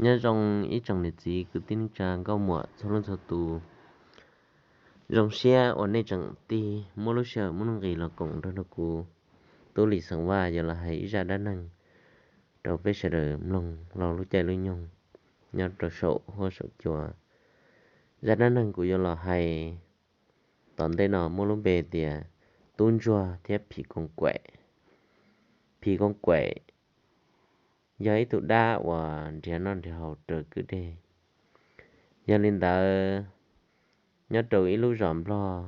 Nyob zoo ib tsoom niam txiv kwv tij neej tsa nkauj muam txhua leej txhua tus. Zoo siab uas nej tseem tig muab lub sij hawm muaj nuj nqis los koom nrog rau kuv Tub Lis Xeem Vaj yuav los hais ib zaj dab neeg rau peb sawv daws mloog laug lub caij lub nyoog nyob rau saum huab saum cua. Zaj dab neeg kuv yuav los hais tom ntej no muaj lub npe tias Tub Ntsuag thiab Phim Koos Kaim. Phim Koos Kaim yog ib tug dab uas nrhiav noj nrhiav haus raws kwj deg. Yog li ntawd, nyob rau ib lub zos Nplog,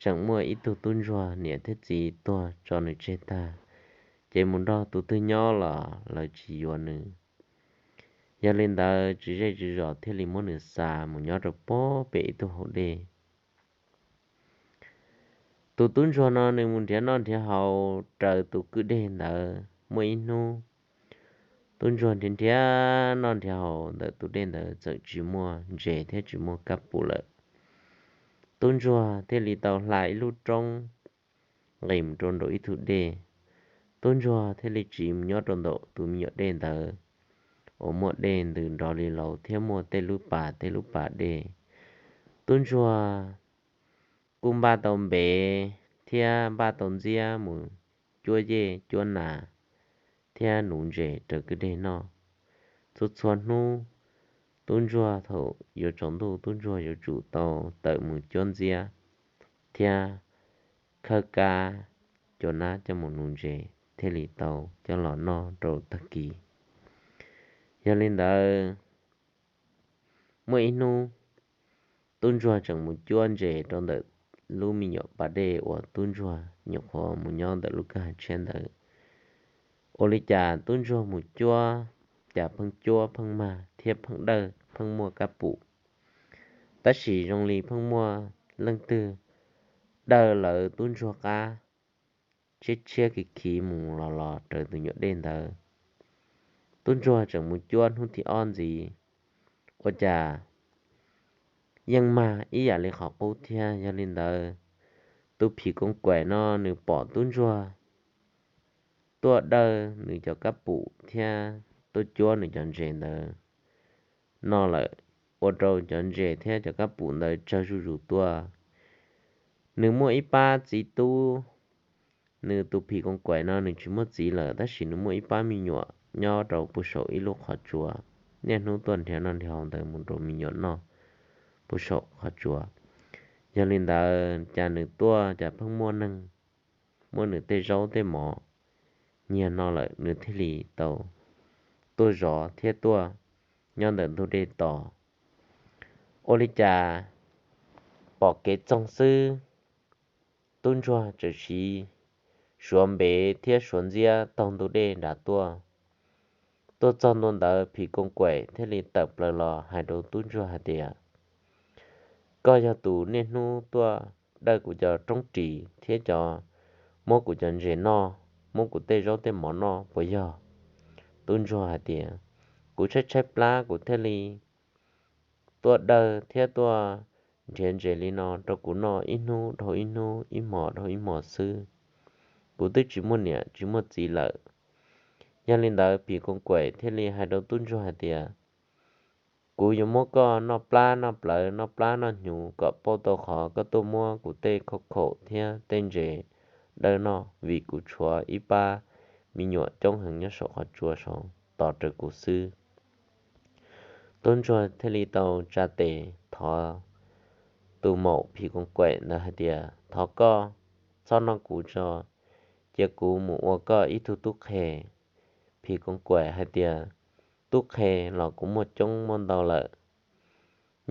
tseem muaj ib tug tub ntsuag niam thiab txiv tuag tso nws tseg tag, ces mus nrog tus twg nyob los lawv tsis yuav nws. Yog li ntawd, tsis zej tsis zos thiaj li muab nws xa mus nyob rau pem ib tug hauv dej. Tus tub ntsuag no nws mus nrhiav noj nrhiav haus raws tus kwj deg ntawd. Muaj ib hnub, tub ntsuag nrhiav nrhiav noj nrhiav haus ntawm tus dej ntawd txawm tsis muaj ntses thiab tsis muaj kab pum lawm. Tub ntsuag thiaj li tau hla ib lub roob nqis mus rau nraum ib tug dej. Tub ntsuag thiaj li tsiv mus nyob rau ntawm tus me nyuam dej ntawd uas muaj dej ntws nrov li laus thiab muaj tej lub pas tej lub pas dej. Tub ntsuag kuj npaj tau npev thiab npaj tau ntxiab mus cuab yej cuab nas thiab nuv ntses raws kwj deg noj. Txhua txhua hnub, tub ntsuag thaum yuav tsaus ntuj tub ntsuag yuav tsum tau tawm mus cuab ntxiab thiab khawb kab cov nab coj mus nuv ntses thiaj li tau coj los noj rau tag kis. Yog li ntawd, muaj ib hnub, tub ntsuag tseem mus cuab ntses rau ntawm lub me nyuam pas dej uas tub ntsuag nyuam qhuav mus nyob ntawm lub kwj ha tshiab ntawd. Ua li cas tub ntsuag mus cuab, cas pheej cuab pheej mag thiab pheej dawj pheej muaj kab pum. Tab sis zoo li pheej muaj leej twg dawj lawv tub ntsuag qab tshiab tshiab khiv khiv mus los los raws tus nyuam dej ntawd. Tub ntsuag tseem mus cuab hnub thib ob ntxiv, ua cas yeej mag ib yam li qhov qub thiab. Yog li ntawd, tus phim koos kaim no nws pom tub ntsuag tuaj dawj nws cov kab pum thiab tuaj cuab nws cov ntses ntawd no lawm, ua rau cov ntses thiab cov kab pum ntawd tsawg zuj zus tuaj. Nws muaj ib pab txiv tub, nws tus phim koos kaim no nws tsis muaj txiv lawm, tab sis nws muaj ib pab me nyuam nyob rau puag saum ib lub qhov tsua, niaj hnub tuaj nrhiav noj nrhiav haus ntawd mus rau me nyuam noj puag saum qhov tsua. Yog li ntawd, cas nws tuaj cas pheej muaj neeg muab nws tej zaub tej mov nyiag no lawm, nws thiaj li tau tuaj zov thiab tuaj nyob ntawm ntug dej tos. Ua li cas pom kev txoog xwb, tub ntsuag txawm siv suav npev thiab suav ntxiab taug ntug dej nram tuaj. Tuaj txog ntua ntawd phim koos kaim thiaj li tawm plaws los hais rau tub ntsuag hais tias, koj yog tus niaj hnub tuaj dawj kuv cov roob ris thiab cov, muab kuv cov ntses noj, muab kuv tej zaub tej mov noj puas yog? Tub ntsuag hais tias, kuv tshaib tshaib plab kuv thiaj li tuaj dawj thiab tuaj nrhiav ntses li no rau kuv noj ib hnub dhau ib hnub, ib hmos dhau ib hmos xwb. Kuv twb tsis muaj niam tsis muaj txiv lawm. Yog li ntawd phim koos kaim thiaj li hais rau tub ntsuag hais tias, kuv yuav muab koj noj plab noj plawv noj plab noj hnyuv kom pauj tau qhov koj tuaj muab kuv tej khauj khaum thiab tej ntses dawj noj, vim kuv tshuav ib pab me nyuam coob heev nyob saum qhov tsua saud tos raws kuv xwb. Tub ntsuag thiaj li tau tsa tes thov tus maum phim koos kaim ntawd hais tias, thov koj txhob noj kuv tso, cia kuv mus ua koj ib tug tub qhe. Phim koos kaim hais tias, tub qhe los kuv muaj coob muaj ntau lawm.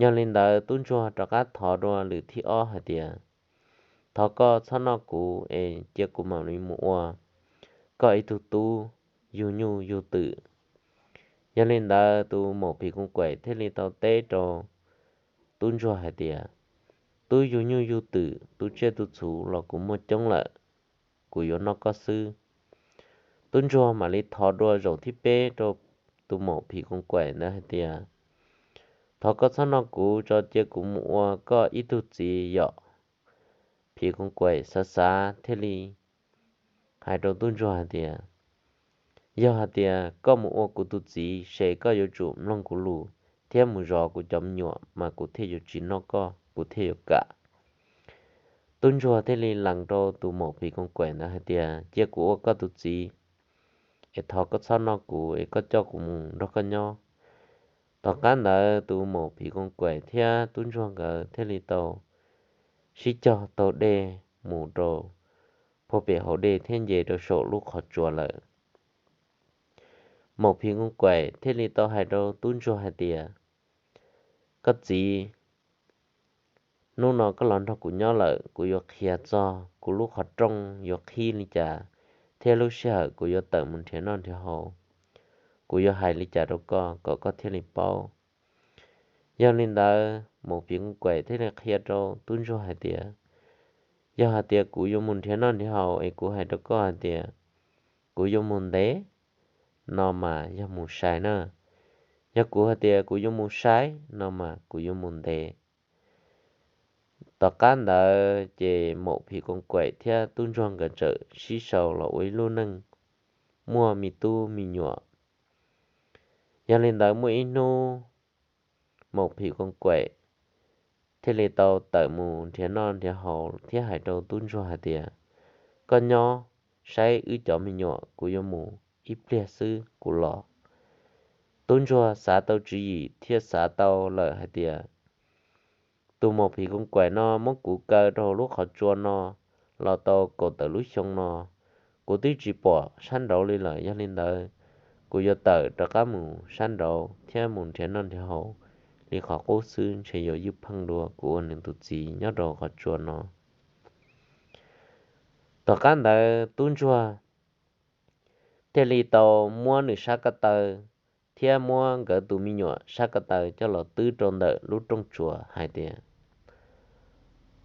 Yog li ntawd tub ntsuag rov qab thov dua lwm thib ob hais tias, thov koj txhob noj kuv es cia kuv mam li mus ua koj ib tug tub yug nyuj yug twm. Yog li ntawd tus maum phim koos kaim thiaj li tau teb rau tub ntsuag hais tias, tub yug nyuj yug twm, tub tsiaj tub txhu los kuv muaj coob lawm, kuv yuav noj koj xwb. Tub ntsuag mam li thov dua zaum thib peb rau tus maum phim koos kaim ntawd hais tias, thov koj txhob noj kuv tso, cia kuv mus ua koj ib tug txiv yom. Phim koos kaim xav xav thiaj li hais rau tub ntsuag hais tias, Yog hais tias koj mus ua kuv tus txiv ces koj yuav tsum mloog kuv lus thiab mus zov kuv cov me nyuam mas kuv thiaj yuav tsis noj koj, kuv thiaj yuav kam. Tub ntsuag thiaj li lees rau tus maum phim koos kaim ntawd hais tias, cia kuv ua koj tus txiv, es thov koj txhob noj kuv, es koj coj kuv mus nrog koj nyob. Tom qab ntawd tus maum phim koos kaim thiab tub ntsuag nkawd thiaj li tau sib cog taug dej mus rau puag pem hauv dej thiab nce rau saum lub qhov tsua lawm. Maum phim koos kaim thiaj li tau hais rau tub ntsuag hais tias, koj txiv, hnub no koj los nrog kuv nyob lawm, kuv yuav qhia txog kuv lub qhov rooj yuav qhib li cas, thiab lub sij hawm kuv yuav tawm mus nrhiav noj nrhiav haus, kuv yuav hais li cas rau koj kom koj thiaj li paub. Yog li ntawd maum phim koos kaim thiaj li qhia rau tub ntsuag hais tias, yog hais tias kuv yuav mus nrhiav noj nrhiav haus es kuv hais rau koj hais tias kuv yuav mus ntev no mas yog mus sai na, yog kuv hais tias kuv yuav mus saib no mas kuv yuav mus ntev. Tom qab ntawd ces maum phim koos kaim thiab tub ntsuag nkawd txawm sib sau los ua ib lub neej muaj me tub me nyuam. Yog li ntawd muaj ib hnub maum phim koos kaim thiaj li tau tawm mus nrhiav noj nrhiav haus thiab hais rau tub ntsuag hais tias, koj nyob saib wb cov me nyuam, kuv yuav mus ib pliag xwb kuv los. Tub ntsuag xav tau tswv yim thiab xav tau lawm hais tias, tus maum phim koos kaim no muab kuv kaw rau hauv lub qhov tsua no los tau kaum tawm lub xyoo no, kuv twb tsis pom sab nraud li lawm. Yog li ntawd kuv yuav tawm rov qab mus sab nraud thiab mus nrhiav noj nrhiav haus li qhov qub xwb, ntshe yuav ywj pheej dua kuv ua nws tus txiv nyob rau qhov tsua no. Tom qab ntawd tub ntsuag thiaj li tau muab nws sab ko taw thiab muab nkawd tus me nyuam sab ko taw coj los twb rau ntawm lub rooj tsua hais tias,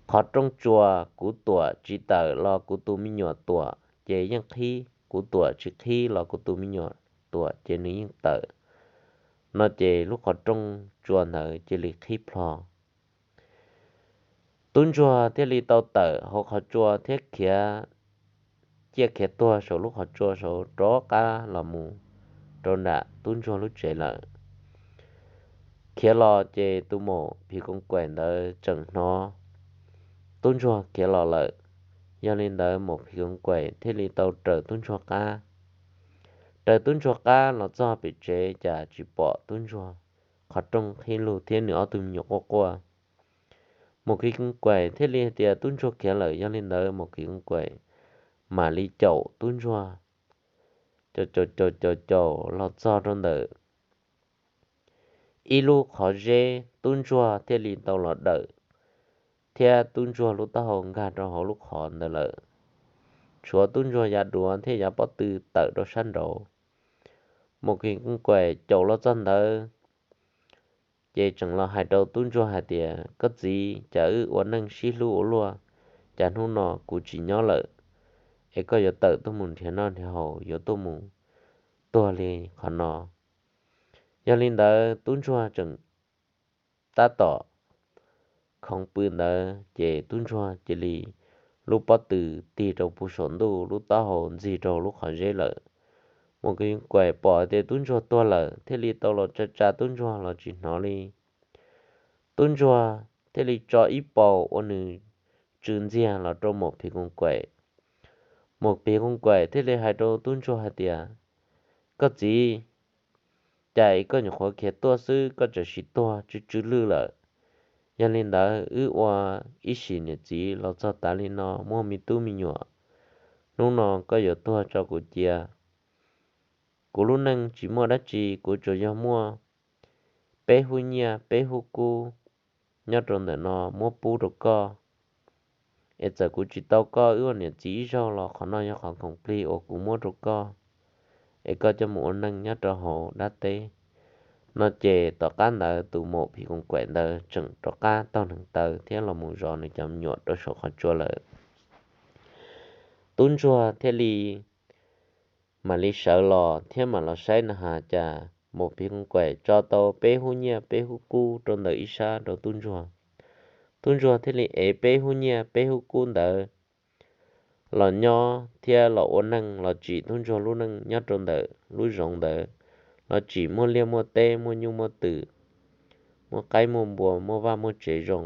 qhov rooj tsua kuv tuam tsis tawm los kuv tus me nyuam tuam ces yeej qhib, kuv tuam tsis qhib los kuv tus me nyuam tuam ces nws yeej tawm. No ces lub qhov rooj tsua ntawd cia li qhib plho. Tub ntsuag thiaj li tau tawm hauv qhov tsua thiab khiav ciaj khiav tuag saum lub qhov tsua saud rov qab los mus rau nram tub ntsuag lub tsev lawm. Khiav los ces tus maum phim koos kaim ntawd tseem hnov tub ntsuag khiav los lawm. Yog li ntawd maum phim koos kaim thiaj li tau raws tub ntsuag qab. Raws tub ntsuag qab los txog pem tsev cas tsis pom tub ntsuag, qhov rooj qhib lug thiab nws ob tug me nyuam quaj quaj. Maum phim koos kaim thiaj li hais tias tub ntsuag khiav lawm. Yog li ntawd maum phim koos kaim mam li caum tub ntsuag, caum caum caum caum caum los txog rau ntawm ib lub qhov zeb, tub ntsuag thiaj li tau los dawm thiab tub ntsuag lub taub hau nkag rau hauv lub qhov ntawd lawm. Tshuav tub ntsuag yav duav thiab yav pob tw tawm rau sab nraud. Maum phim koos kaim caum los txog ntawd ces tseem los hais rau tub ntsuag hais tias, koj txiv, cas wb ua neej sib hlub ua luaj, cas hnub no kuv tsis nyob lawm, es koj yuav tawm tuaj mus nrhiav noj nrhiav haus, yuav tuaj mus tuag li qhov no. Yog li ntawd tub ntsuag tseem tab tom khoov pw ntawd ces tub ntsuag cia li lub pob tw tig rau puag saum ntuj, lub taub hau ntxig rau lub qhov zeb lawm. Maum phim koos kaim pom tias tub ntsuag tuag lawm thiaj li tau los tsa tsa tub ntsuag los tsis hnov li. Tub ntsuag thiaj li tso ib paus ua nws tsw ntxiag los rau maum phim koos kaim. Maum phim koos kaim thiaj li hais rau tub ntsuag hais tias, koj txiv, cas es koj nyuam qhuav khiav tuaj xwb koj txawm sim tuag tsw tsw lwj lawm. Yog li ntawd wb ua ib sim niam txiv los txog tav li no muaj me tub me nyuam, hnub no koj yuav tuag tso kuv cia. Kuv lub neej tsis muaj dab tsi, kuv tsuas yog muaj peb hub nyiaj peb hub kub nyob rau ntawm no muab pub rau koj. Es txawm kuv tsis tau koj wb ua niam txiv ib zaug los qhov no yog qhov khoom plig uas kuv muab rau koj, es koj coj mus ua neej nyob rau hauv dab teb. No ces tom qab ntawd tus maum phim koos kaim ntawd tseem rov qab taug neev taw thiab los mus zov nws cov me nyuam rau saum qhov tsua lawm. Tub ntsuag thiaj li mam li sawv los thiab mam los saib na has cas maum phim koos kaim tso tau peb hub nyiaj peb hub kub rau ntawm ib sab rau tub ntsuag. Tub ntsuag thiaj li ev peb hub nyiaj peb hub kub ntawd los nyob thiab los ua neej los tsim tub ntsuag lub neej nyob rau ntawm lub zoov ntawd, los tsim muaj liaj muaj teb, muaj nyuj muaj twm, muaj qaib muaj npua, muaj vaj muaj tsev zoo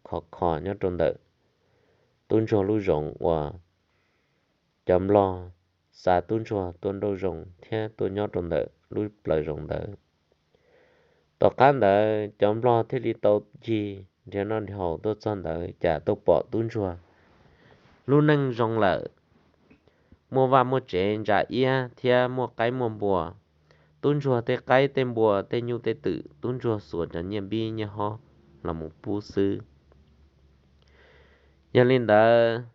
khov kho nyob rau ntawm tub ntsuag lub zoov uas cov nplog xa tub ntsuag tuaj nrauj zoov thiab tuaj nyob rau ntawm lub plawv zoov ntawd. Tom qab ntawd cov nplog thiaj li tau ncig nrhiav noj nrhiav haus tuaj txog ntawd, cas tuaj pom tub ntsuag lub neej zoo lawm, muaj vaj muaj tsev ntsa iab thiab muaj qaib muaj npua. Tub ntsuag tej qaib tej npua tej nyuj tej twm, tub ntsuag xuas cov nyiaj npib nyiaj hob los mus pub xwb. Yog li ntawd,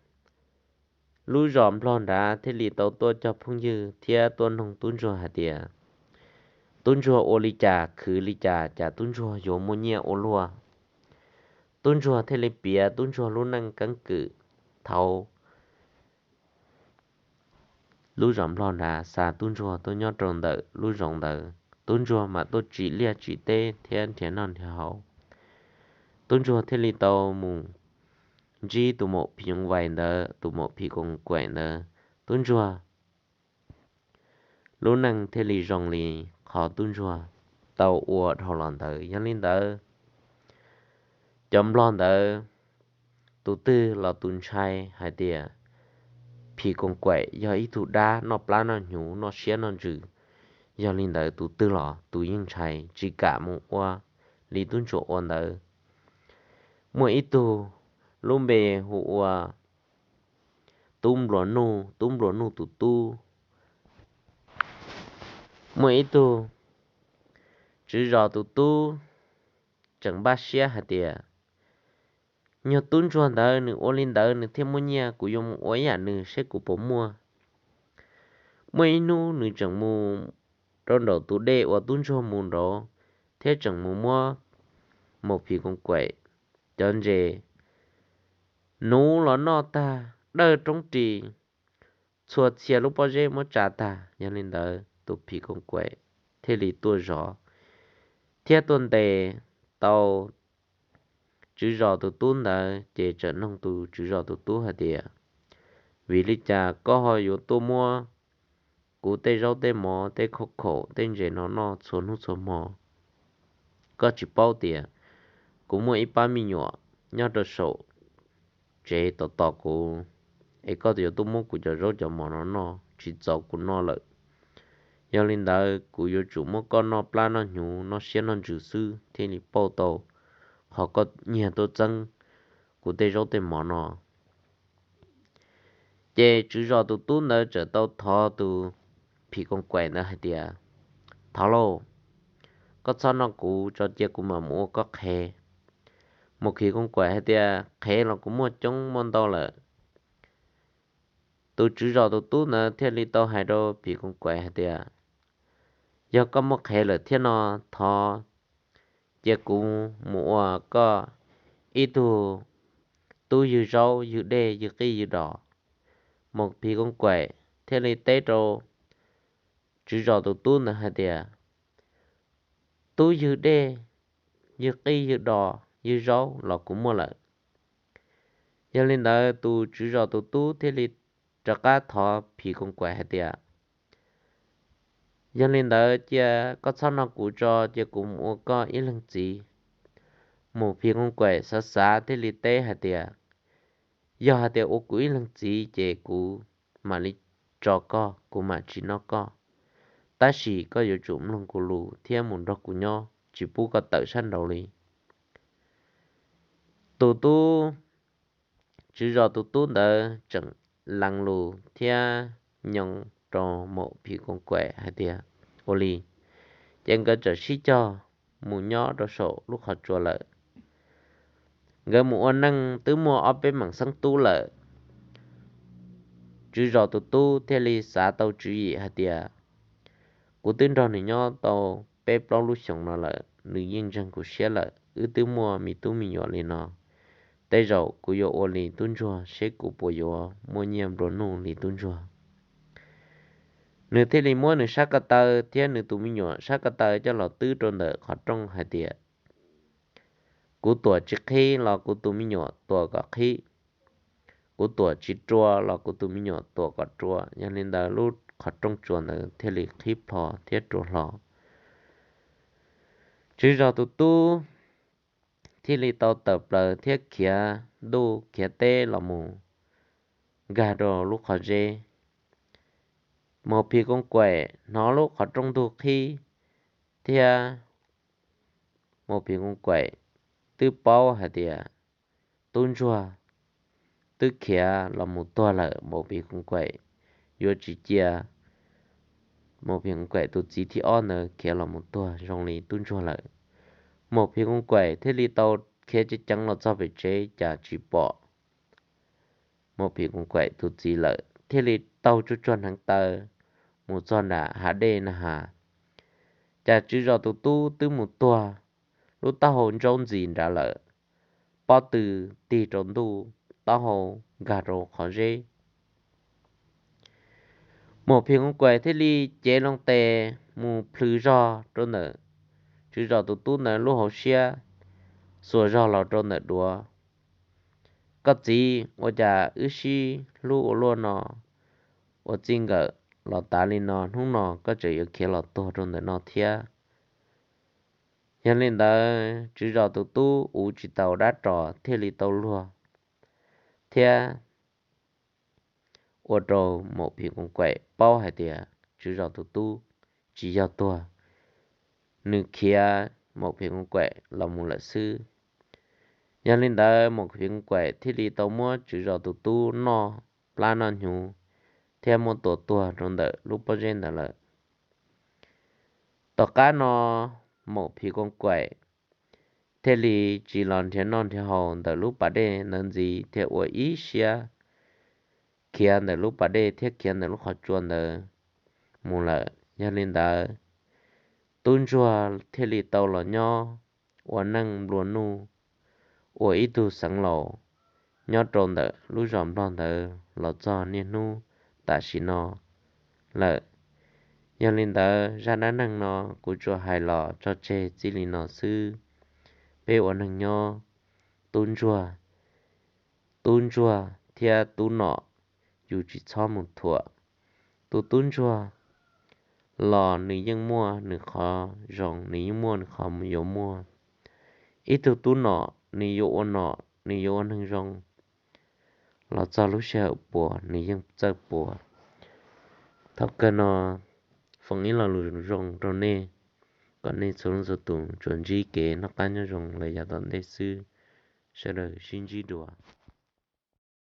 lub zos nplog nrad thiaj li tau tuaj cog phooj ywg thiab tuaj noog tub ntsuag hais tias, tub ntsuag ua li cas khwv li cas, cas tub ntsuag yuav muaj nyiaj ua luaj. Tub ntsuag thiaj li piav tub ntsuag lub neej keeb kwm thaum lub zos nplog nrad xa tub ntsuag tuaj nyob rau ntawm lub zoov ntawd, tub ntsuag mam tuaj tsim liaj tsim teb thiab nrhiav noj nrhiav haus. Tub ntsuag thiaj li tau mus ntsib tus maum phim nyuj vais ntawd, tus maum phim koos kaim ntawd. Tub ntsuag lub neej thiaj li zoo li qhov tub ntsuag tau ua dhau los ntawd. Yog li ntawd, cov nplog ntawd tus twg los tus ntshai hais tias phim koos kaim yog ib tug dab noj plab noj hnyuv noj siab noj ntsws. Yog li ntawd tus twg los tus yeej ntshai tsis kam mus ua li tub ntsuag ua ntawd. Muaj ib tug lub npe hu ua Tub Nplua Nuj, Tub Nplua Nuj tus tub. Muaj ib tug tswv zos tus tub tseem npaj siab hais tias, yog tub ntsuag ntawd nws ua li ntawd nws thiaj muaj nyiaj, kuv yuav mus ua ib yam nws seb kuv puas muaj. Muaj ib hnub nws tseem mus rau nraum tus dej uas tub ntsuag mus nraud, thiab tseem mus muab maum phim koos kaim cov ntses nuv los noj tag, dawj roob ris, txhua txhia lub pob zeb muab tsa tag. Yog li ntawd tus phim koos kaim thiaj li tuaj zov thiab tuaj ntes tau tswv zos tus tub ntawd, ces txawm noog tus tswv zos tus tub hais tias, vim li cas koj ho yuav tuaj muab kuv tej zaub tej mov tej khauj khaum tej ntses no noj txhua hnub txhua hmo? Koj tsis paub tias kuv muaj ib pab me nyuam nyob rau saum tsev tos tos kuv, es koj yuav tuaj muab kuv cov zaub cov mov no noj tsis txaus kuv noj lawm. Yog li ntawd kuv yuav tsum muab koj noj plab noj hnyuv noj siab noj ntsws xwb thiaj li pauj tau qhov koj nyiag tuaj txeeb kuv tej zaub tej mov no. Ces tswv zos tus tub ntawd txawm tau thov tus phim koos kaim ntawd hais tias, thov lauj, koj txhob noj kuv tso, cia kuv mam mus ua koj qhev. Maum phim koos kaim hais tias, qhev los kuv muaj coob muaj ntau lawm. Tus tswv zos tus tub ntawd thiaj li tau hais rau phim koos kaim hais tias, yog koj muaj qhev lawm thiab no, thov cia kuv mus ua koj ib tug tub ywg zaub ywg dej ywg qij ywg dos. Maum phim koos kaim thiaj li teb rau tswv zos tus tub ntawd hais tias, tub ywg dej, ywg qij ywg dos ywg zaub los kuv muaj lawm. Yog li ntawd tus tswv zos tus tub thiaj li rov qab thov phim koos kaim hais tias, yog li ntawd cia koj txhob noj kuv tso, cia kuv mus ua koj ib leeg txiv. Maum phim koos kaim xav xav thiaj li teb hais tias, yog hais tias ua kuv ib leeg txiv ces kuv mam li tso koj, kuv mam tsis noj koj. Tab sis koj yuav tsum mloog kuv lus thiab mus nrog kuv nyob, tsis pub koj tawm sab nraud li. Tus tub, tswv zos tus tub ntawd tseem lees lus thiab nyoos rau maum phim koos kaim hais tias, ua li. Ces nkawd txawm sib cog mus nyob rau saum lub qhov tsua lawm. Nkawd mus ua neej twb muaj ob peb meem xeeb tub lawm. Tswv zos tus tub thiaj li xav tau tswv yim hais tias, kuv twb nrog nws nyob tau peb plaub lub xyoos no lawm, nws yeej ntseeg kuv siab lawm, wb twb muaj me tub me nyuam li no. Tej zaum kuv yuav ua li tub ntsuag seb kuv puas yuav muaj nyiaj nplua nuj li tub ntsuag. Nws thiaj li muab nws sab ko taw thiab nws tus me nyuam sab ko taw coj los twb rau ntawm qhov rooj hais tias, kuv tuam tsis qhib los kuv tus me nyuam tuam kom qhib. kuv tuam tsis rua los kuv tus me nyuam tuam kom rua. Yog li ntawd lub qhov rooj tsua ntawd thiaj li qhib plho thiab rua hlo. Tswv zos tus tub thiaj li tau tawm plaws thiab khiav ntuj khiav teb los mus nkag rau lub qhov zeb. Maus Phim Koos Kaim hnov lub qhov rooj ntug qhib thiab Maus Phim Koos Kaim twb paub hais tias tub ntsuag twb khiav los mus tuag lawm, Maus Phim Koos Kaim yuav tsis cia Maus Phim Koos Kaim tus txiv thib ob ntawd khiav los mus tuag zoo li tub ntsuag lawm. Maus Phim Koos Kaim thiaj li tau khiav ceev ceev los txog pem tsev cas tsis pom Maus Phim Koos Kaim tus txiv lawm, thiaj li taug tsuj tsuag hneev taw mus txog nram hav dej na has, cas tswv zos tus tub twb mus tuag lub taub hau ntsaub ntxis nrad lawm, pob tw tig rau ntuj, taub hau nkag rau qhov zeb. Maus Phim Koos Kaim thiaj li cev loo tes mus plhws zog rau ntawm tswv zos tus tub ntawd lub hauv siab, xuas zog los rau ntawm duav. Koj txiv, ua cas wb sib hlub ua luaj no, ua txij nkawm los tav li no, hnub no koj tseem yuav khiav los tuag rau ntawm no thiab? Yog li ntawd tswv zos tus tub uv tsis tau dab ros thiaj li tau luag thiab ua rau Maum Phim Koos Kaim paub hais tias tswv zos tus tub tsis yog tuag, nws khiav Maum Phim Koos Kaim los mus lawm xwb. Yog li ntawd Maum Phim Koos Kaim thiaj li tau muab tswv zos tus tub noj plab noj hnyuv thiab muab tua tuag rau ntawm lub pob zeb ntawd lawm. Tom qab no Maum Phim Koos Kaim thiaj li tsis los nrhiav noj nrhiav haus ntawm lub pas dej ntawd ntxiv thiab ua ib siab khiav ntawm lub pas dej thiab khiav ntawm lub qhov tsua ntawd mus lawm. Yog li ntawd, tub ntsuag thiaj li tau los nyob ua neej nplua nuj ua ib tug xeev laus nyob rau ntawm lub zos Nplog ntawd los txog niaj hnub tam sim no lawm. Yog li ntawd, zaj dab neeg no kuv tsuas hais los tso tseg txij li no xwb. Peb ua neeg nyob, tub ntsuag, tub ntsuag thiab tub nom yus tsis txhob mus thuam. Tus tub ntsuag los nws yeej muaj nws qhov zoo, nws yeej muaj nws qhov yuav muaj. Ib tug tub nom nws yuav ua nom, nws yuav ua neeg zoo los txog lub sij hawm puas nws yeej txawj puas. Thaum kawg no, foom ib lo lus zoo rau nej, kom nej txhua leej txhua tus tsuas ntsib kev noj qab nyob zoo los yav tom ntej xwb. Sawv daws sib ntsib dua.